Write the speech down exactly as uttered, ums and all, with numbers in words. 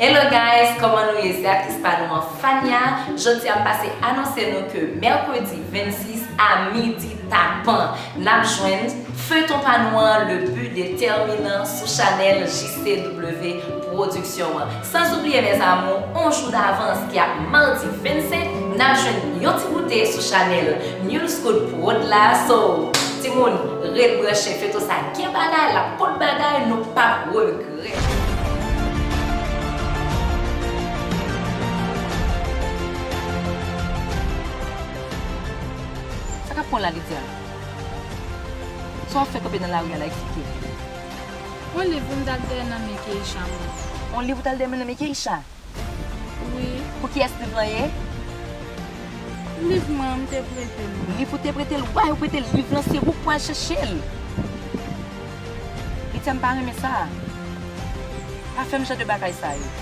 Hello guys, kòman nou ye? Se aktris pa nou an Fania. Jodi a m pase anonse nou ke mèkredi vennsis a midi tapan, n ap jwenn feyton pa nou an Le But Déterminant sou chanèl J C W Production an. Sans oublier mes amours, on jou davans ki ap madi vennsenk, n ap jwenn yon ti goute sou chanèl New School Prod la. So, timoun, ret branche, feyton sa gen bagay, l ap pot bagay, nou p ap regrèt. Sa k ap pran w la, Lydia? Sa w ap fè kanpe nan lari a la, eksplike m. On liv pou m t al dèyè nan men Keisha mwen. On liv ou t al dèyè nan men Keisha? Wi. Pou kiyès liv lan ye? Liv mwen an, m te prete l. Liv ou te prete l? Why ou prete l liv lan? Se ou k pral chèche l. Lydia, m pa renmen sa. Pa fè m jan de bagay sa yo.